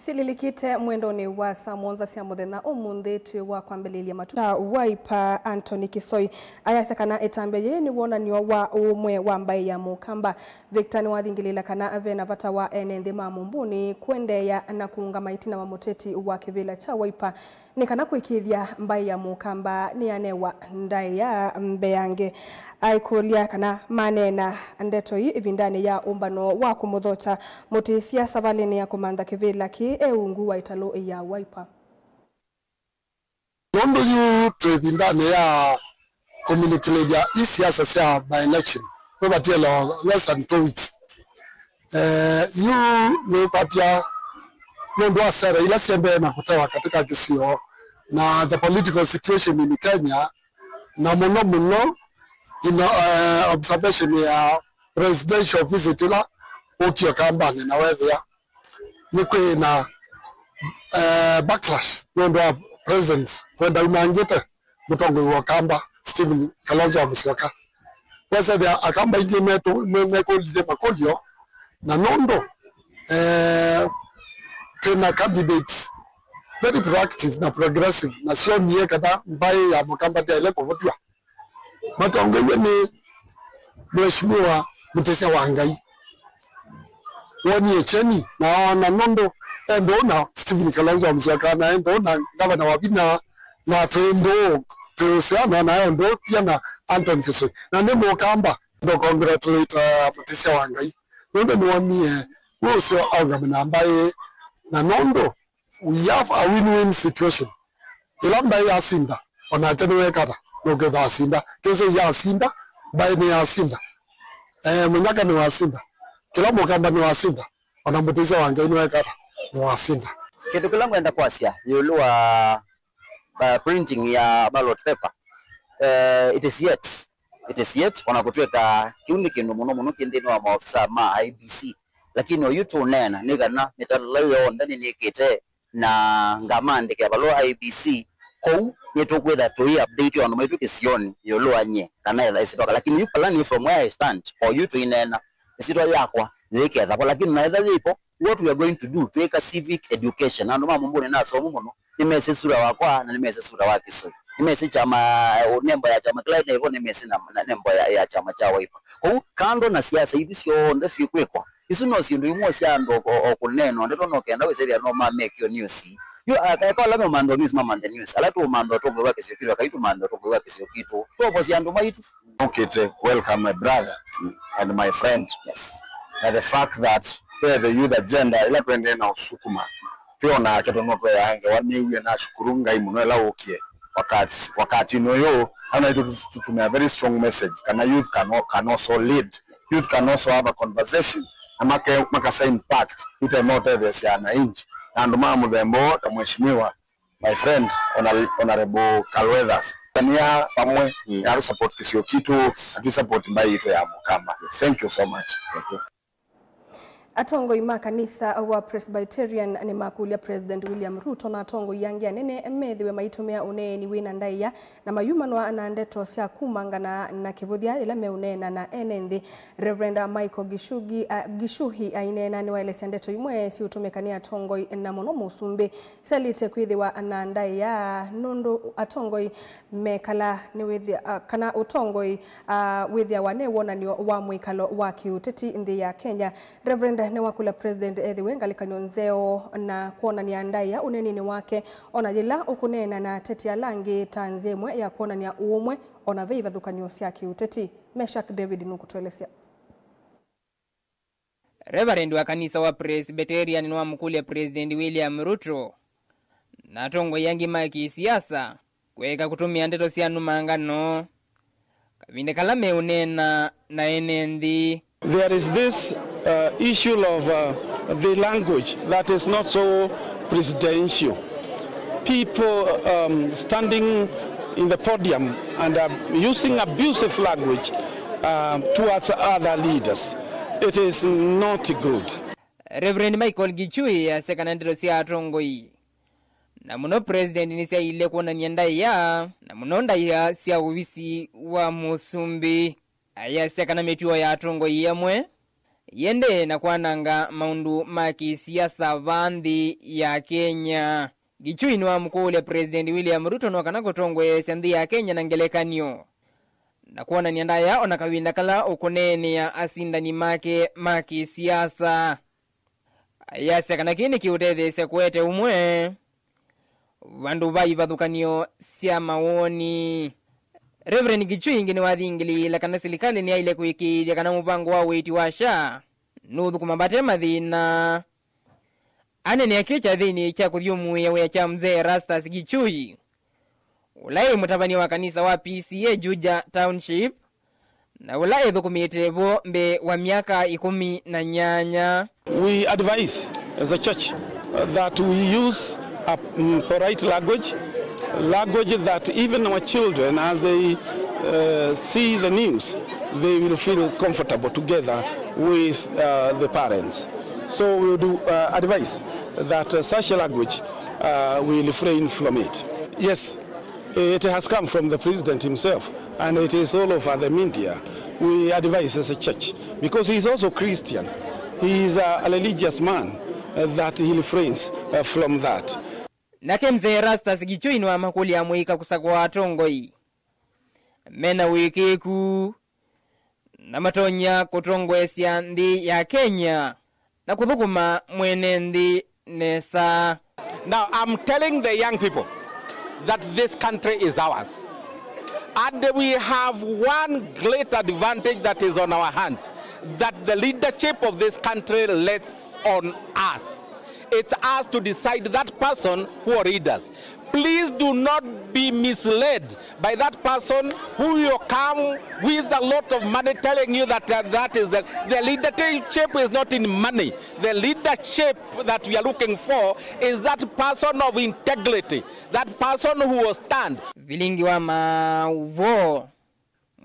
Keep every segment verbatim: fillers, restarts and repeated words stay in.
Tũlilikĩte mwendonĩ wa saa mũonza sya mũthenya ũmũnthĩ twĩ wa kwambĩlĩlya matu. Cha Wiper Anthony Kisoi ayasya kana ĩtambya yĩĩ nĩ wonany'o wa ũũmwe wa mbaĩ ya Mũkamba. Victor nĩwathingĩlĩĩla kana ve na vata wa ene nthĩ ma Mũmbũnĩ kũendeea na kũũngama ĩtina wa mũteti wa kĩvĩla kya Wiper nĩ kana kũĩkĩĩthya mbaĩ ya Mũkamba nĩyanewa ndaĩa mbeange. Aikũlya kana maneena ndeto ii ĩvindanĩ ya ũmbano wa kũmũthokya mũtĩsya savalĩnĩ ya kũmantha kĩvĩla kĩĩ e ungu wa ĩtalũ ya Wiper. Nũndũ yu twĩ ĩvindanĩ ya kũminũkĩlĩlya ii siasa sya by-election, kwĩvatiele o less than two weeks. Eh, yu nĩkwatya nũndũ wa sera ila siendee na kũtewa katika kĩsio na the political situation in Kenya, na mũno mũno ino, eh, observation ya presidential visit ila ũkie Kambanĩ na wethĩa nĩ kwĩ na, eh, backlash nũndũ wa president kwenda umangĩte mũtongoi wa Kamba Stephen Kalonzo wa Musyoka. Wesethĩa Akamba aingĩ metũ- me- mekũlilye makũlyo, na nũndũ, eh, twĩna candidates very proactive na progressive, na syonie kana mbaĩ ya Mũkamba ndyaĩle kũvũthw'a. Matongeiw'e nĩ Mheshimiwa Mũtĩsya wa Ngai. Wonie kyeni na oona nũndũ e ndũũ na Stephen Kalonzo wa Musyoka, na e ndũũ na ngavana wa vinya, na twĩ ndũũ, twĩ uhusiano na e ndũũ pia na Anthony Kisoi. Na nĩ Mũkamba, ndo congratulate, uh, Mũtĩsya wa Ngai. Nũndũ nĩwonie wĩ ũseo aũngame na mbaĩ, na nũndũ we have a win-win situation. Ĩla mbaĩ yasinda, onake nĩwekata, nũketha asinda. Kĩsoi yasinda, mbaĩ nĩyasinda. Eh, Mũnyaka nĩwasinda. Kĩla Mũkamba nĩwasinda. Ona Mũtĩsya wa Ngai nĩwekata, nĩwasinda. Kĩndũ kĩla ngwenda kwasya ĩũlũ wa, uh, printing ya ballot paper, uh, it is yet. It is yet, ona kũtw'ĩka kĩu nĩ kĩndũ mũno mũno kĩ nthĩnĩ wa maofisa ma I E B C, lakini oyu tũũneena nĩ kana mĩtalatala yonthe nĩnĩkĩte na ngamaandĩkĩa valũa I E B C, kwoou nĩtũkwĩtha tũi update andũ maitũ kĩsionĩ ĩũlũ wa nyie kana etha ĩsitoka, lakini yu plan from where I stand, oyu tũineena, ĩsyĩtwa yakwa yĩkethakwa, lakini na etha yĩipo, what we are going to do, twĩka civic education. Andũ ma Mũmbũnĩ nĩ asomu mũno, nĩmesĩ sura wakwa na nĩmesĩ sura wa Kĩsoi, nĩmesĩ kyama, eh, nembo ya kyama kĩla nĩvo, nĩmesĩ na, na nembo ya, ya kyama kya Wiper. Kwoou kando na siasa ithi syonthe syĩkwĩkwa, isu no syĩndũ imwe sya andũ o, o, o kũneena ndeto no kenda wĩsethĩa no mamekĩo news. Yu eka ala meũmantha news mamanthe news, ala tũũmantha ũtongoi wa kĩsio kĩtwa kai tũmanthe ũtongoi wa kĩsio kitũ, tũovosya andũ maitũ. Nũkĩte welcome my brother and my friend. Yes. Na the fact that we the youth agenda ila twendee na ũsukuma, twĩ onake tondũ nĩtweaa ngewa. Nĩw'e nashukuru Ngai mũno ĩla wũkie wakati, wakati ũyũ, na naitũ tũtumĩa very strong message kana youth can, can also lead, youth can also have a conversation, na make, makasa impact, ite no tetheesya na inji na andũ ma mũthemba ũũ ta mheshimiwa my friend, Honor-, Honorable Kalwethas. Tanĩa vamwe, mm, ya support kĩsio kitũ, na tũ support mbaĩ yitũ ya Mũkamba. Thank you so much. Atongoi ma kanisa wa Presbyterian nĩmakũlya President William Ruto na atongoi angĩ anene methĩwe maitũmĩa ũneeni wĩ na ndaĩa na mayumanwa na ndeto sya kumangana na kĩvũthya yĩla meũneena na ene nthĩ. Reverend Michael Gishugi, a, Gishuhi aineena nĩwaelesya ndeto imwe siũtũmĩka nĩ atongoi na mũno mũsumbĩ syaĩlĩte kwĩthĩwa na ndaĩa nũndũ atongoi mekala nĩwĩthĩa, a, kana ũtongoi, a, wĩthĩawa nĩ wonany'o wa mwĩkalo wa kĩũteti nthĩ ya Kenya. Reverend nĩwakũlya President ethĩwe ngalĩkanyo nzeo na kwonany'a ndaĩa ũneeninĩ wake, ona yĩla ũkũneena na ateti ala angĩ ta nzĩa ĩmwe ya kwonany'a ũũmwe ona ve ivathũkany'o sya kĩũteti. Meshack David nũkũtũelesya. Reverend wa kanisa wa Presbyterian nĩwamũkũlya President William Ruto na atongoi angĩ ma kĩsiasa kũeka kũtũmĩa ndeto sya numangano kavinda kala meũneena na ene nthĩ. There is this, uh, issue of, uh, the language that is not so presidential. People, um, standing in the podium and, uh, using abusive language, uh, towards other leaders. It is not good. Reverend Michael Gichui asya kana ndeto sya atongoi, na mũno president, nĩsyaĩle kwonany'a ndaĩa, na mũno ndaĩa sya ovisi wa mũsumbĩ. Ayasya kana mĩtuo ya atongoi amwe yĩendee na kwananga maũndũ ma kĩsiasa va nthĩ ya Kenya. Gichui nĩwamũkũlya President William Ruto no kana kũtongoesya nthĩ ya Kenya na ngelekany'o, na kwonany'a ndaya o na kavinda kala ũkũneenea asindani make ma kĩsiasa. Ayasya kana kĩĩ nĩkĩũtetheesya kũete ũmwe vandũ va ivathũkany'o sya mawoni. Reverend Gichui ĩngĩ nĩwathingĩlĩĩla kana silikalĩ nĩyaĩle kũĩkĩĩthya kana mũvango wa ũiiti wa SHA nũũthũkũma vate mathĩna. Aneenea kĩĩ kyathĩnĩ kya kũthyũmũĩa wĩa kya Mzee Erastus Gichui, ũla ĩ mũtavany'a wa kanisa wa P C A Juja Township, na ũla ĩthũkũmĩte vo mbee wa myaka ĩkũmi na nyanya. We advise as a church, uh, that we use a, mm, polite language, language that even our children, as they, uh, see the news, they will feel comfortable together with, uh, the parents. So we would, uh, advise that, uh, such a language, uh, we refrain from it. Yes, it has come from the president himself, and it is all over the media. We advise as a church, because he is also Christian. He is a, a religious man, uh, that he refrains, uh, from that. Nake Mzee Erastus Gichui nĩwamakũlya amũika kũsakũa atongoi mena wĩkĩĩku na matonya kũtongoesya nthĩ ya Kenya na kũthũkũma mwene nthĩ nesa. Now, I'm telling the young people that this country is ours. And we have one great advantage that is on our hands, that the leadership of this country rests on us. It's us to decide that person who will lead us. Please do not be misled by that person who will come with a lot of money telling you that, uh, that is the, the leadership is not in money. The leadership that we are looking for is that person of integrity, that person who will stand. Vilingi wa maũvoo,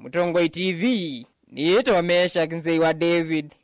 Mũtongoi T V, nĩĩtawa Meshack Nzei wa David.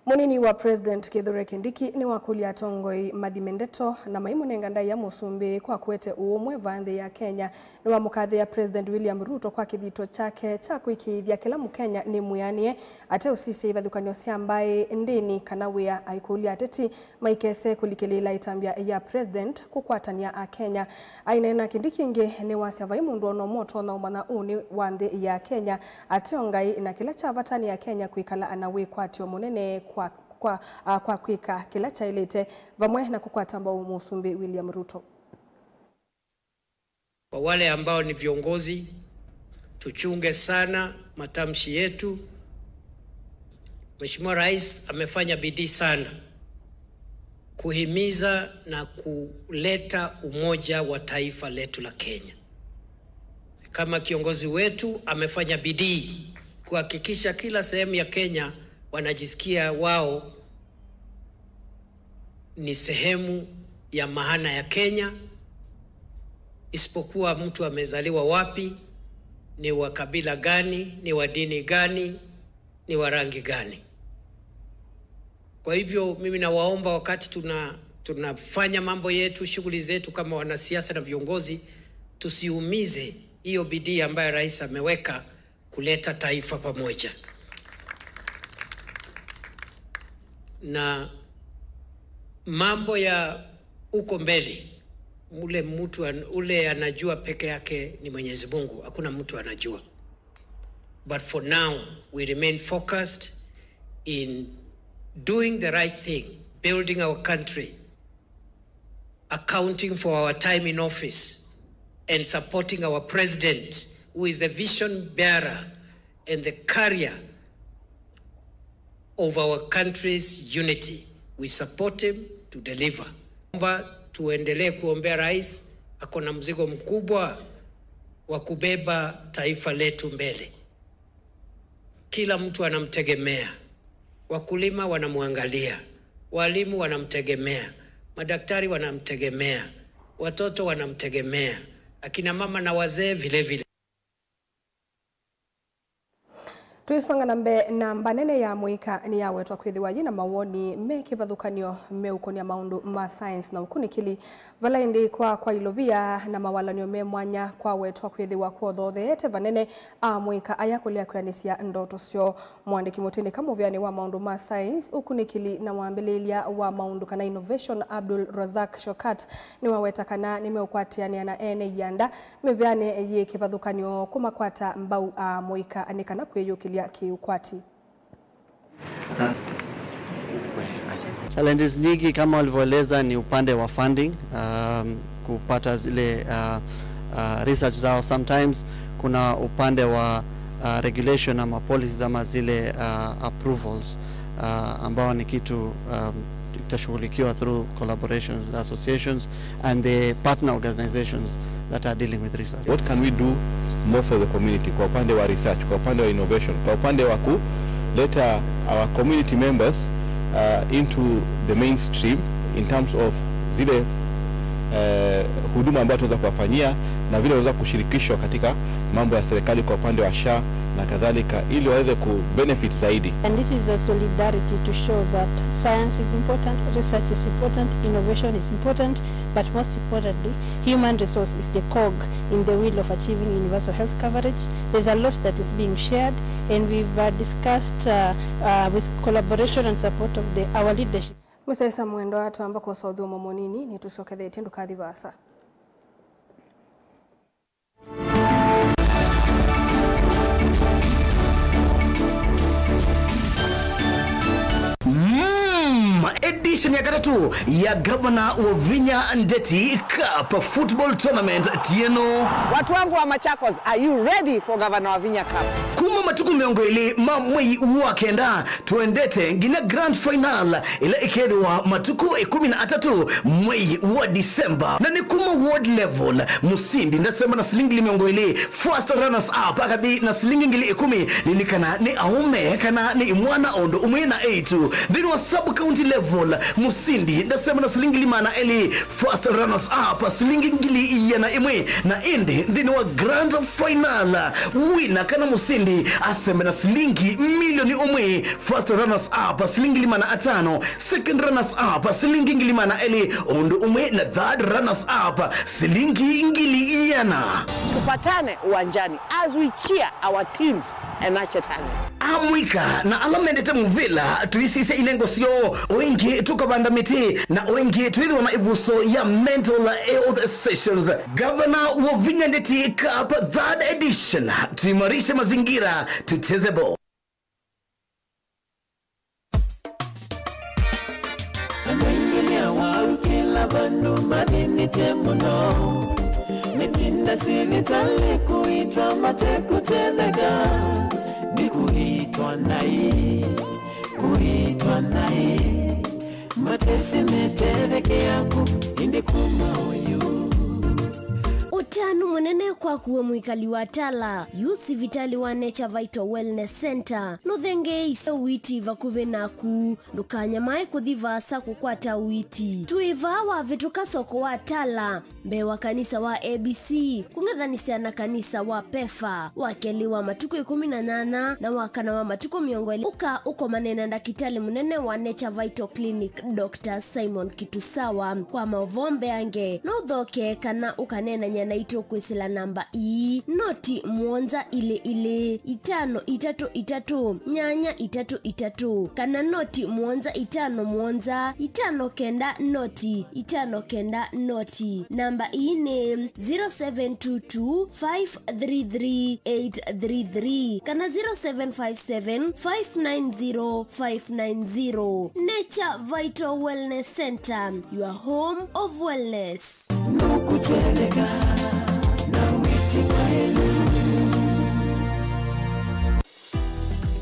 Mũnini wa President Kithure Kindiki nĩwakũlya atongoi mathime ndeto na maimũnenga ndaĩa mũsumbĩ kwa kũete ũũmwe va nthĩ ya Kenya. Nĩwamũkathĩa President William Ruto kwa kĩthito kyake kya kũĩkĩĩthya kĩla Mũkenya nĩ mwĩanĩe, ateũsisya ivathũkany'o sya mbaĩ, ndĩni, kana wĩa, aikũlya ateti maikese kũlikĩlĩĩla ĩtambya ya President kũkwatany'a Akenya. Aineena Kindiki ĩngĩ nĩwasya vai mũndũ o na ũmwe ũtonya ũmanya ũnĩ wa nthĩ ya Kenya ateo Ngai, na kĩla kya vata nĩ Akenya kwĩkala na wĩkwatyo mũnene kwa, kwa, a, kwa kwĩka kĩla kyaĩlĩte, vamwe na kũkwata mbau Mũsumbĩ William Ruto. Kwa wale ambao ni viongozi, tuchunge sana matamshi yetu. Mheshimiwa Rais amefanya bidii sana kuhimiza na kuleta umoja wa taifa letu la Kenya. Kama kiongozi wetu, amefanya bidii kuhakikisha kila sehemu ya Kenya wanajisikia wao ni sehemu ya maana ya Kenya, isipokuwa mtu amezaliwa wapi, ni wa kabila gani, ni wa dini gani, ni wa rangi gani. Kwa hivyo, mimi nawaomba, wakati tuna-, tunafanya mambo yetu, shughuli zetu kama wanasiasa na viongozi, tusiumize hiyo bidii ambayo rais ameweka kuleta taifa pamoja. Na mambo ya uko mbele, ule mtu an-, ule anajua peke yake ni Mwenyezi Mungu, hakuna mtu anajua. But for now, we remain focused in doing the right thing, building our country, accounting for our time in office, and supporting our president, who is the vision bearer and the carrier of our country's unity. We support him to deliver. Omba tuendelee kuombea rais, ako na mzigo mkubwa wa kubeba taifa letu mbele. Kila mtu anamtegemea. Wakulima wanamwangalia, walimu wanamtegemea, madaktari wanamtegemea, watoto wanamtegemea, akina mama na wazee vile vile. Tũisonga na mbee, namba nene ya mũika nĩyawetwa kwĩthĩwa yĩ na mawoni me kĩvathũkany'o meũkũnĩa maũndũ ma science na ũkunĩkĩli, vala ĩndĩ kwa kwa ilovia na mawalany'o me mwanya kwawetwa kwĩthĩwa kwothootheete vanene amũika aya kũlea kwĩanĩsya ndoto syoo. Mũandĩki mũtĩnĩka mũvĩanĩ wa maũndũ ma science, ũkunĩkĩli na wambĩlĩĩlya wa maũndũ kana innovation, Abdul Razak Shokat, nĩwaweta kana nĩmeũkwatĩanĩa na ene ianda mĩvĩanĩ yĩ kĩvathũkany'o kũmakwata mbau amũika nĩ kana kwĩyũkĩlya kĩũkwati. Challenges nyingi kama walivyoeleza ni upande wa funding, um, kupata zile uh, uh, research zao. Sometimes kuna upande wa uh, regulation ama policies ama zile uh, approvals uh, ambao ni kitu um, itashughulikiwa through collaborations, associations and the partner organizations that are dealing with research. What can we do more for the community kwa upande wa research, kwa upande wa innovation, kwa upande wa kuleta our community members uh, into the mainstream in terms of zile uh, huduma ambazo tunaweza kuwafanyia na vile wanaweza kushirikishwa katika mambo ya serikali kwa upande wa SHA na kadhalika, ili waweze ku benefit zaidi. And this is a solidarity to show that science is important, research is important, innovation is important, but most importantly, human resource is the cog in the wheel of achieving universal health coverage. There's a lot that is being shared, and we've uh, discussed uh, uh, with collaboration and support of the, our leadership. Mũsyaĩĩsya mwendwa, twamba kwosa ũthũmũo mũnini, nĩtũsyokethetye, ndũkathi vaasa. Mm, edition ya katatũ ya Gavana Wavinya Ndeti Cup Football Tournament tieno. Watu wangu wa Machakos, are you ready for Gavana Wavinya Cup? Kuma matukũ mĩongo ĩlĩ ma mwei wa kenda, tũendete nginya grand final ĩla ĩkethĩwa matukũ ĩkũmi na atatũ mwei wa December, na nĩ kuma ward level. Mũsindi ndasema na silingi ngili mĩongo ĩlĩ, first runners up akathi na silingi ngili ĩkũmi. Lilikana nĩ aũme kana nĩ imwana o ũndũ ũmwe na eĩtu. Nthĩnĩ wa sub county level, mũsindi ndasema na silingi ngili maana elĩ, first runners up silingi ngili iana ĩmwe, na ĩndĩ nthĩnĩ wa grand final, wina kana mũsindi asembe na silingi milioni ũmwe, first runners up silingi ngili maana atano, second runners up silingi ngili maana elĩ, o ũndũ ũmwe na third runners up silingi ngili iana. Tupatane uwanjani as we cheer our teams and nurture talent. Amũika na ala mendete mũvĩla, tũisisya inengo syoo, o ĩngĩ tũkavanda mĩtĩ, na o ĩngĩ twĩthĩwa na ĩvuso ya mental health sessions. Gavana Wavinya Ndeti Cup third edition, tuimarishe mazingira, tucheze ball. Andũ aingĩ nĩ awau kĩla vandũ mathinĩte mũno. Metinda sivitalĩ kũitwa matekũtetheka. Nĩ kũitwa naĩ, kũitwa naĩ. Matesĩ metethekea kũ, ĩndĩ kuma oyu. Ũtanu mũnene kwaku we mwĩkali wa Tala. Yu sivitali wa Nature Vital Wellness Center nũthengeeisye ũiiti vakuvĩ naku. Ndũkanyamae kũthi vaasa kũkwata ũiiti. Twĩ vaa wavĩtũka soko wa Tala, mbee wa kanisa wa A B C, kũng'ethanĩsya na kanisa wa PEFA, wa kelĩ wa matukũ ĩkũmi na nyanya na wa kana wa matukũ mĩongo ĩlĩ. Ũka ũkomane na ndakĩtalĩ mũnene wa Nature Vital Clinic, Doctor Simon Kitusawa. Kwa maũvoo mbeange, no ũthoke kana ũkaneenany'a naitũ kwĩsĩla namba ii, noti mũonza ilĩ ilĩ, itano itatũ itatũ, nyanya itatũ itatũ, kana noti mũonza itano mũonza, itano kenda noti, itano kenda noti. Namba ii nĩ zero seven two two, five three three, eight three three kana zero seven five seven, five nine zero, five nine zero. Nature Vital Wellness Center, your home of wellness. Nũkũtweleka na wĩti wa ĩlu.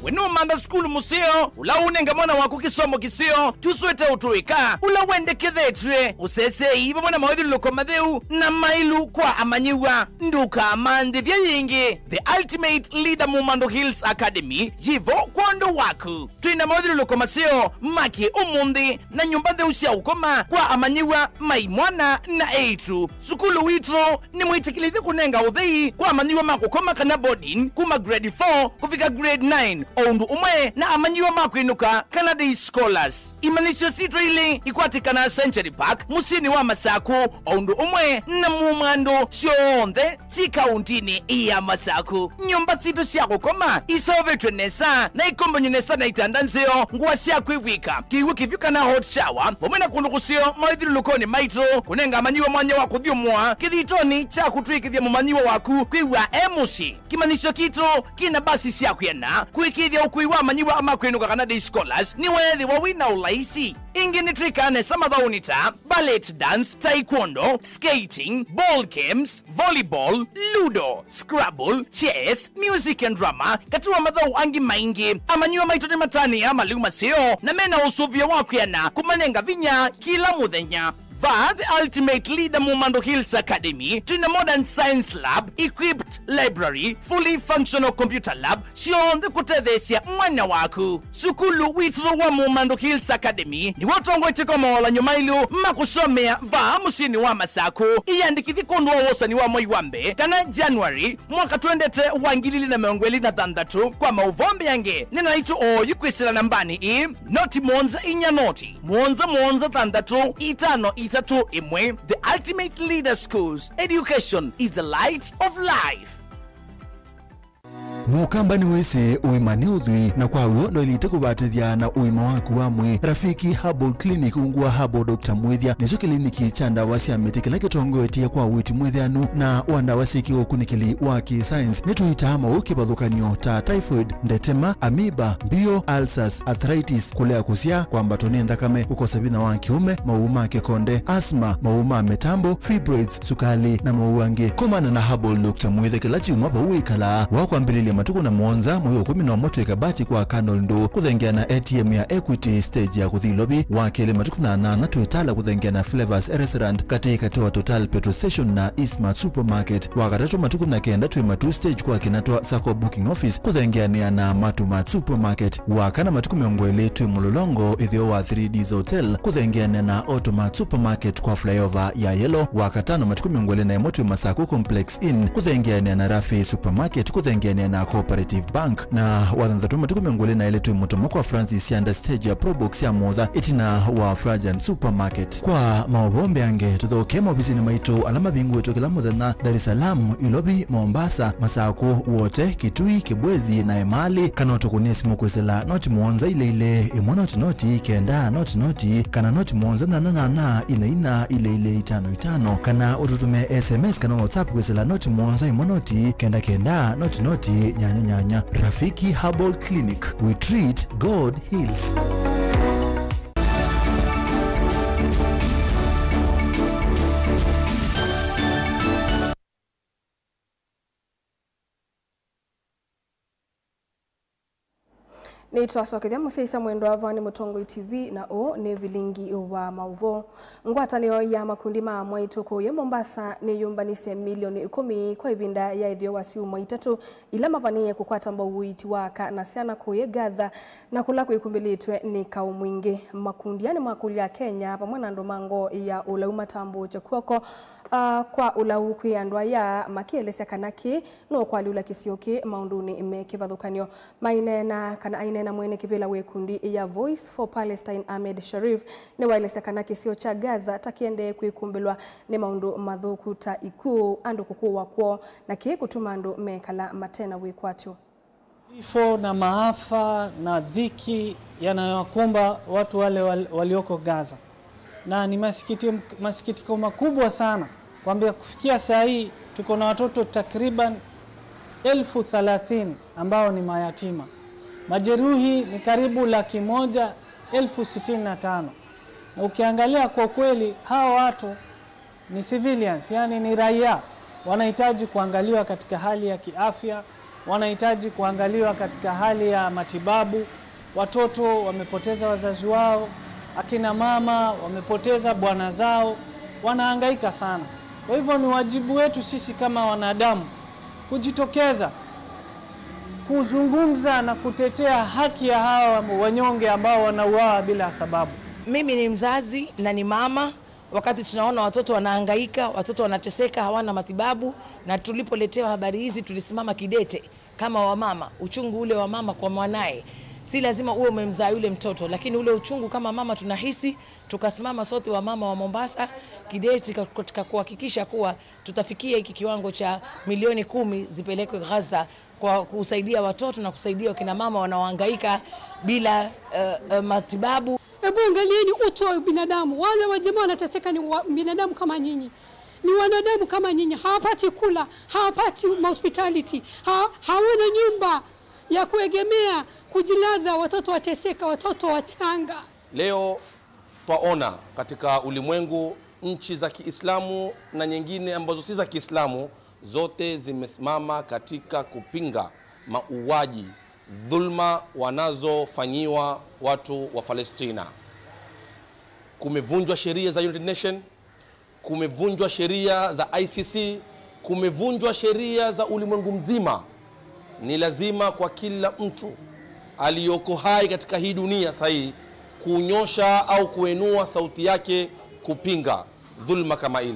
We nũũmantha sukulu mũseo, ũla ũũnenga mwana waku kĩsomo kĩseo? Tũswĩte ũtũĩka ũla wendekethetw'e, ũseseei vamwe na mawĩthyũlũlũko matheu na mailu kwa amanyĩw'a. Ndũkamanthĩthye yĩngĩ. The Ultimate Leader Mumando Hills Academy yĩ vo kwondũ waku. Twĩ na mawĩthyũlũlũko maseo ma kĩ-ũmũnthĩ na nyũmba ntheu sya ũkoma kwa amanyĩw'a ma imwana na eĩtu. Sukulu witũ nĩmwĩtĩkĩlĩthye kũnenga ũthei kwa amanyĩw'a ma kũkoma kana boarding kuma grade four kũvika grade nine, o ũndũ ũmwe na amanyĩw'a ma kwĩnũka kana day scholars. Imanyĩsyo sitũ ilĩ ikwatĩkanaa Century Park, mũsyĩnĩ wa Masaku, o ũndũ ũmwe na Mumando syonthe syĩ kaũntinĩ ya Masaku. Nyũmba sitũ sya kũkoma iseũvĩtw'e nesa na ikombany'o nesa na itanda nzeo, ngũa sya kwĩvw'ĩka, kĩw'ũ kĩvyũ kana hot shower, vamwe na kũndũ kũseo mawĩthyũlũlũkonĩ maitũ, kũnenga amanyĩw'a mwanya wa kũthyũmũa kĩthitonĩ kya kũtw'ĩkĩthya mũmanyĩw'a waku kwĩw'a e mũsyĩ. Kĩmanyĩsyo kitũ kĩna mbasi sya kwĩana kũĩkĩĩthya ũkui wa amanyĩw'a ma kwĩnũka kana day scholars nĩweethĩwa wĩ na ũlaisi. Ĩngĩ nĩtwĩkaa nesa mathaũnĩ ta ballet dance, taekwondo, skating, ball games, volleyball, ludo, scrabble, chess, music and drama, katĩ wa mathaũ angĩ maingĩ. Amanyĩw'a maitũ nĩmatanĩaa malĩu maseo na mena ũsũvĩo wa kwĩana kũmanenga vinya kĩla mũthenya. Vaa The Ultimate Leader Mumando Hills Academy, twĩna modern science lab, equipped library, fully functional computer lab, syonthe kũtetheesya mwana waku. Sukulu witũ wa Mumando Hills Academy nĩw'o ũtongoetye kwa mawalanyo mailũ ma kũsomea vaa mũsyĩnĩ wa Masaku. Ĩyandĩkĩthye kwondũ wa wosani wa mwei wa mbee kana January mwaka twendete wa ngili ilĩ na mĩongo ĩlĩ na thanthatũ. Kwa maũvoo mbeange, nena naitũ oyu kwĩsĩla nambanĩ ĩĩ, noti mũonza inya noti, mũonza mũonza thanthatũ itano itatũ ĩmwe. The Ultimate Leader Schools, education is the light of life. Mũkamba nĩwĩsĩ ũima nĩ ũthwii, na kwa w'o ndwaĩlĩte kũvatĩthya na ũima waku wa mwĩĩ. Rafiki Herbal Clinic ungu wa Herbal Doctor Mwĩthya nĩkyo kĩliniki kya ndawa sya mĩtĩ kĩla kĩtongoetye kwa ũiiti mwĩthĩanu na wa ndawa syĩ kĩũkunĩkĩli wa kĩ-science. Nĩtũitaa maũũ kĩvathũkany'o ta typhoid, ndetema, amoeba, mbio, ulcers, arthritis, kũlea kũsyaa, kwambatwa nĩ nthakame, kũkosa vinya wa kĩũme, maũũ ma kĩkonde, asthma, maũũ ma mĩtambo, fibroids, sukali, na maũũ angĩ. Komana na Herbal Doctor Mwĩthya kĩla kyumwa vau wĩkalaa. Wakwambĩlĩlya matukũ na mũonza mwei wa ĩkũmi na ũmwe twĩ Kabati kwa Colonel Ndũ, kũthengeana A T M ya Equity stage ya kũthi Ilovi. Wa kelĩ matukũ na nyanya twĩ Tala kũthengeana Flavors Restaurant, katĩ katĩ wa Total Petrol Station na Eastmart Supermarket. Wa katatũ matukũ na kenda twĩ Matuu stage kwa Kinatwa Sacco Booking Office kũthengeanĩa na Matumart Supermarket. Wa kana matukũ mĩongo ĩlĩ twĩ Mũlolongo ĩtheo wa Three Ds Hotel kũthengeanĩa na Automart Supermarket kwa flyover ya Yellow. Wa katano matukũ mĩongo ĩlĩ na ĩmwe twĩ Masaku Complex Inn kũthengeanĩa na Rafi Supermarket kũthengeanĩa na Cooperative Bank. Na wa thanthatũ matukũ mĩongo ĩlĩ na ĩlĩ twĩ Mũtomo kwa Francis Sianda stage ya Probox ya Motha ĩtina wa Frajan Supermarket. Kwa maũvoo mbeange, tũthokee maovisinĩ maitũ ala mavingũĩtwe kĩla mũthenya Dar es Salaam, Ilovi, Mombasa, Masaku, Wote, Kitui, Kibwezi na Emali, kana ũtũkũnĩe simũ kwĩsĩla noti mũonza ilĩ ilĩ, ĩmwe noti noti, kenda noti noti, kana noti mũonza nyanya nyanya, ina ina, ilĩ ilĩ, itano itano, kana ũtũtũmĩe S M S kana WhatsApp kwĩsĩla noti mũonza ĩmwe noti, kenda kenda, noti noti, nyanya nyanya. Rafiki Herbal Clinic, we treat, God heals. Nĩtwasokethya mũsyaĩĩsya mwendwa. Vaa nĩ Mũtongoi T V, na ũũ nĩ vilingi wa maũvoo. Ngwatanĩo ya makundi ma amwaitũ kũũya Mombasa nĩyũmbanisye milioni ĩkũmi kwa ĩvinda ya ĩtheo wa syumwa itatũ ila mavanĩĩe kũkwata mbau ũiiti wa aka na syana kũũya Gaza, na kũla kwĩkumbĩlĩtwe nĩ kaũ mwingĩ. Makundi aa nĩmakũlya Akenya vamwe na andũ ma ngoo ya ũlau matambũũkye kw'oko, ah, kwa ũlau kwĩ andũ aya, makĩelesya kana kĩĩ no kwalyũla kĩsio kĩĩ maũndũnĩ me kĩvathũkany'o. Maineena kana aineena mwene kĩvĩla wa ĩkundi ya Voice for Palestine, Ahmed Sharif, nĩwaelesya kana kĩsio kya Gaza ta kĩendee kwĩkumbĩlwa nĩ maũndũ mathũku ta ikw'ũ, andũ kũkũwa kwoo, na kĩĩ kũtuma andũ mekala mate na wĩkwatyo. Vifo na maafa na dhiki yanayowakumba watu wale wal-, walioko Gaza. Na ni masikiti-, masikitiko makubwa sana kwamba kufikia saa hii tuko na watoto takriban elfu thelathini ambao ni mayatima. Majeruhi ni karibu laki moja elfu sitini na tano. Na ukiangalia kwa kweli, hawa watu ni civilians, yani ni raia, wanahitaji kuangaliwa katika hali ya kiafya, Wanahitaji kuangaliwa katika hali ya matibabu. Watoto wamepoteza wazazi wao, akina mama wamepoteza bwana zao, wanahangaika sana. Kwa hivyo ni wajibu wetu sisi kama wanadamu kujitokeza kuzungumza na kutetea haki ya hawa wanyonge ambao wanauawa bila sababu. Mimi ni mzazi na ni mama. Wakati tunaona watoto wanahangaika, watoto wanateseka, hawana matibabu, na tulipoletewa habari hizi tulisimama kidete kama wamama. Uchungu ule wa mama kwa mwanaye, si lazima uwe umemzaa yule mtoto, lakini ule uchungu kama mama tunahisi, tukasimama sote wamama wa Mombasa kidete ka-, katika kuhakikisha kuwa tutafikia hiki kiwango cha milioni kumi zipelekwe Gaza kwa kusaidia watoto na kusaidia kina mama wanaohangaika bila, eh, eh, matibabu. Hebu angalieni utu wa binadamu. Wale wajamaa wanateseka ni wa-, binadamu kama nyinyi. Ni wanadamu kama nyinyi. Hawapati kula, hawapati hospitality, ha-, hawana nyumba ya kuegemea, kujilaza, watoto wateseka, watoto wachanga. Leo twaona katika ulimwengu, nchi za Kiislamu na nyingine ambazo si za Kiislamu, zote zimesimama katika kupinga mauaji, dhulma wanazofanyiwa watu wa Palestina. Kumevunjwa sheria za United Nation, kumevunjwa sheria za I C C, kumevunjwa sheria za ulimwengu mzima. Ni lazima kwa kila mtu aliyoko hai katika hii dunia sahi kunyosha au kuinua sauti yake kupinga dhulma kama ile.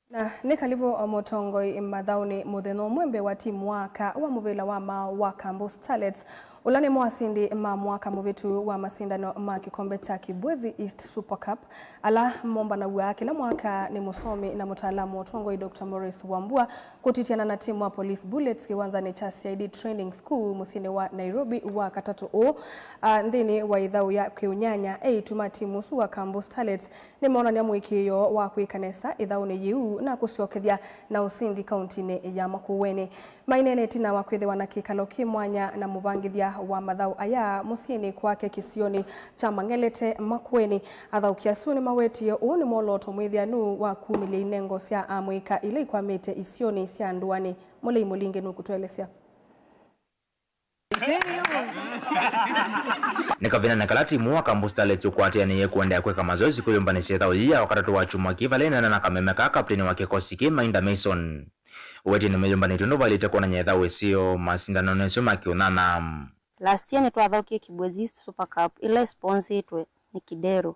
Na nĩ kalivu mũtongoi mathaũnĩ mũthenya ũmwe mbee wa timu wa aka wa mũvĩla wa maaũ wa Kambu Starlets, ũla nĩmo asindi ma mwaka mũvĩtu wa masindano ma kĩkombe kya Kibwezi East Super Cup, ala mombanaw'a kĩla mwaka nĩ mũsomi na mũtaalamu wa ũtongoi Doctor Maurice Wambua, kũtityana na timu wa Police Bullets kĩwanzanĩ kya C I D Training School mũsyĩnĩ wa Nairobi wa katatũ ũũ. A, nthĩnĩ wa ĩthaũ ya kĩũnyanya, eĩtu ma timu ũsu wa Kambu Starlets nĩmoonany'a mũĩkĩĩo wa kwĩka nesa ĩthaũnĩ yĩu na kũsyokethya na ũsindi kauntinĩ ya Makueni. Maineena ĩtina wa kwĩthĩwa na kĩkalo kĩ mwanya na mũvangĩthya wa mathaũ aya mũsyĩnĩ kwake kĩsionĩ kya Mang'elete, Makueni. Athaũki asu nĩmawetie ũũ nĩ mwolooto mwĩthĩanu wa kumĩlya inengo sya amũika ila ikwamĩte isionĩ sya ndũanĩ. Mũlei Mũlinge nũkũtũelesya. Nĩ kavindanĩ kala timu wa Kambu Starlets ũkwatĩanĩie kũendeea kwĩka mazoezi kwĩyũmbanĩsya ĩthaũ yĩĩ ya wakatatũ wa kyumwa kĩĩ, vala ĩneena na kameme ka kapteni wa kĩkosi kĩĩ, Mainda Mason. Ũwetie nĩmeyũmbanĩtw'e nũvaĩlĩte kwonany'a ĩthaũ ĩseo masindanoonĩ asu ma kĩũnyanya. Last year nĩtwathaũkie Kibwezi East Super Cup ĩla ĩsponsĩtwe nĩ Kidero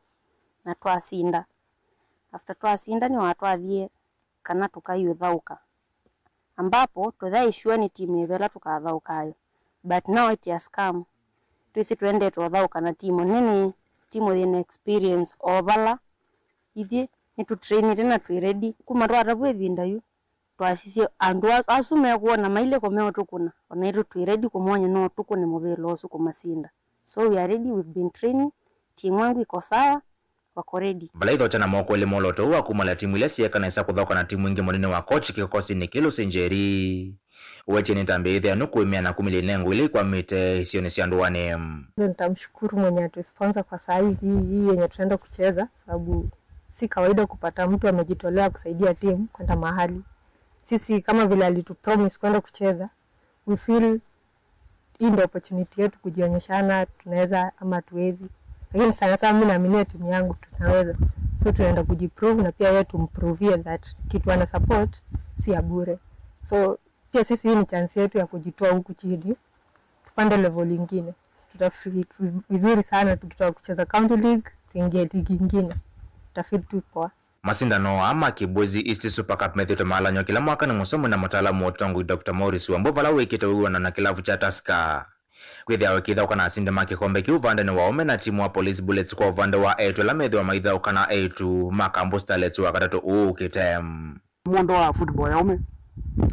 na twasinda. After twasinda nĩwatwathie kana tũkaiũthaũka, ambapo tũyaĩ sure nĩ timu yĩva ĩla tũkathaũkayo, but now it has come. Twĩsĩ tũendete ũthaũka na timu nene, timu yĩna experience o vala ithyĩ nĩtũtrainĩte na twĩ ready. Kuma twatavw'a ĩvinda yu, twasisye andũ as-, asu mekwona mailye ko meũtũkũna, o naitũ twĩ ready kũmony'a no tũkũne mũvĩla ũsu kũmasinda. So we are ready, we've been training, timu yangu iko sawa, wako ready. Vala ithokya na moko elĩ mwolooto ũũ wa kumala timu ila syeeka nesa kũthaũka na timu ingĩ mũnene wa coach kĩkosinĩ kĩĩ Lucy Njeri. Ũwetie nĩ ĩtambya yĩthĩanu kũĩmĩa na kumĩlya inengo ila ikwamĩte isionĩ sya ndũanĩ. Nitamshukuru mwenye atusponsor kwa saa hii, hii, hii yenye tunaenda kucheza, sababu si kawaida kupata mtu amejitolea kusaidia timu kwenda mahali. Sisi kama vile alitupromise kwenda kucheza, we feel hii ndio opportunity yetu kujionyeshana, tunaweza ama hatuwezi. Lakini sana sana mimi naaminia timu yangu tunaweza. So tunaenda kujiprove na pia yeye tumprovie that kitu ana support si ya bure. So pia sisi hii ni chance yetu ya kujitoa huku chini, tupande level ingine. Tutafeel vizuri sana tukitoka kucheza County League, tuingie ligi ingine. Tutafeel tu poa. Masindano aa ma Kibwezi East Super Cup methĩĩtwe maalanywa kĩla mwaka nĩ mũsomi na mũtaalamu wa ũtongoi Doctor Maurice Wambua, vala wĩkĩte wĩw'ano na kĩlavu kya Tusker. Kwĩthĩawa kĩthaũka na asindi ma kĩkombe kĩu ũvandenĩ wa aũme na timu wa Police Bullets kwa ũvande wa eĩtu ala methĩwa maithaũka na eĩtu ma Kambu Starlets wa katatũ ũũ ũkĩte. Mũndũ wa football ya aũme,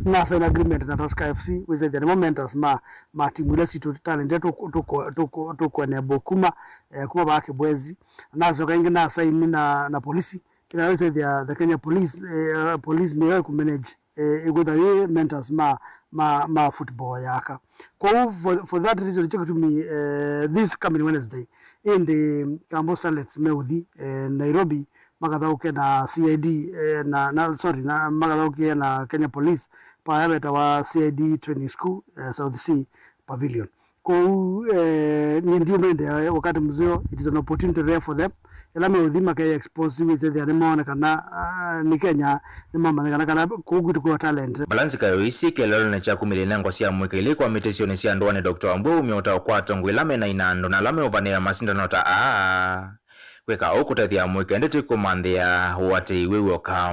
na sign agreement na Tusker F C, wĩsĩthya nĩmo mentors ma, ma timu ila sitũ talent ila tũkũ-, tũkũ-, tũkũ-, tũkũ enable kuma, eh, kuma vaa Kibwezi. Nasoka ĩngĩ na sign na, na polisi, kĩla wĩsĩthya the Kenya Police, eh, police nĩyo ĩkũmanage eh, ĩkwĩtha yĩ mentors ma, ma, ma football ya aka. Kwoou for, for that reason, nĩkyo kĩtumi, eh, this coming Wednesday, ĩndĩ Kambo Starlets meũthi, eh, Nairobi, makathaũke na C I D, eh, na, na, sorry, na makathaũkie na Kenya Police, paya vetawa C I D Training School, eh, South Sea Pavilion. Kwoou, eh, niĩ ndiũmendea wakati mzeo, it is an opportunity there for them. Ĩla meũthi makeyexpose, wĩsethĩa nĩmoonekana, ah, nĩ Kenya, nĩmamanyĩkana kana kũu kwitũ kwĩ talent. Balansi kayo isi kĩeleelonĩ kya kumĩlya inengo sya mũika ila ikwamĩte isionĩ sya ndũanĩ, Doctor Wambua aumya ũtao kwa atongoi ala mena inandũ na ala meũvanĩĩa masindano ta aa. Kwĩka ũu kũtethya mũika ĩndĩ ti kũmanthĩa ũatĩĩi wĩ w'oka.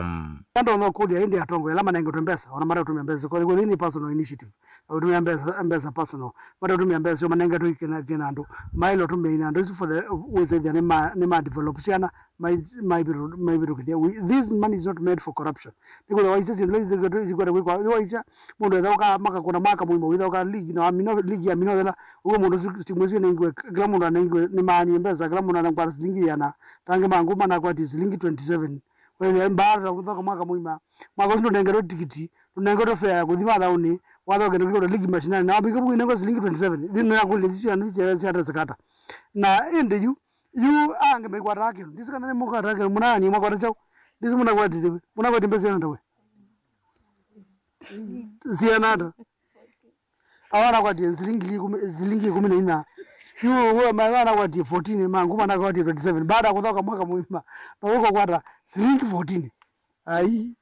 Ndonya ũkũlya ĩndĩ atongoi ala manengetwe mbesa, ona mataũtũmĩa mbesa, kwa nĩkwĩthĩwa nĩ personal initiative, na ũtũmĩa mbesa, mbesa personal, mataũtũmĩa mbesa syo manengetwe kĩna, kĩna andũ, maĩle ũtũmĩa ina andũ isu for the, wĩsethĩa nĩ ma, nĩ ma develop syana, mai, maivĩtũkĩthya. We, this money is not made for corruption. Nĩkwĩthĩwa waisya syĩndũ ila ikwenda kwĩkwa, waisya mũndũ etha ũka makakũna mwaka mũima, wĩtha ũka ligi na wamina ligi ya minothela, ũguo mũndũ ũsu, timu ĩsu ĩnengiwe, kĩla mũndũ anengiwe, nĩmaanie mbesa, kĩla mũndũ anengiwe silingi ĩana, tangĩ mangũ manakwatie silingi twenty seven. Wethĩa mbaara ta kũthoka mwaka mũima, mwaka ũsu ndũnengetwe tikiti, ndũnengetwe fare ya kũthi mathaũnĩ, wathoka kĩndũ kĩkwĩtwa ligi mashinani, na wambĩka ũnengwa silingi twenty seven. Thĩnĩ ya kũlya isu syana sya, syatesekata. Na ĩndĩ yu, yu angĩ maikwataa kĩndũ. Ndisi kana nĩ mũkwataa kĩndũ, mũnaanie mwakwata kyaũ? Ndisi mũnakwatie, mũnakwatie mbesa syana ndawe. Syana ata? Awa anakwatie silingi ikũmi, silingi ikũmi na inya. Yu we ma anakwatie fourteen, mangu manakwatie twenty seven. Baada ya kũthoka mwaka mũima, na ũkakwata silingi fourteen. Ai.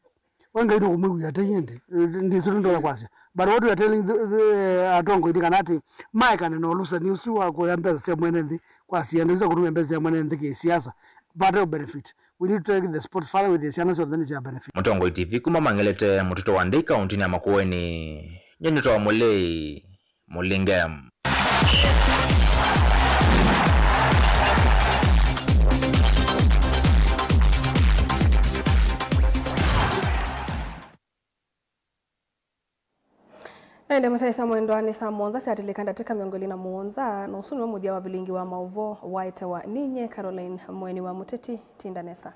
We Ngai ndũkũmwĩw'ĩa ata ĩndĩ. Ndisi ndoya kwasya. But what we are telling the, the atongoi nĩ kana atĩ maekane na ũlũsani ũsu wa kũya mbesa sya mwene nthĩ kwa syĩndũ isu kũtũmĩa mbesa sya mwene nthĩ kĩsiasa. But benefit. We need to take the sports further with the syana syonthe nĩ sya benefit. Mũtongoi T V kuma Mang'elete, mũtũtũ wa Ndei, kaũntĩnĩ ya Makueni. Nyie nĩtawa Mũlei Mũlinge. Na ĩndĩ mũsyaĩĩsya mwendwa, nĩ saa mũonza syatilĩka ndatĩka mĩongo ĩlĩ na mũonza, na ũsu nĩwe mũthya wa vilingi wa maũvoo waetewa ninyie Caroline Mweni wa Mũteti. Tinda nesa.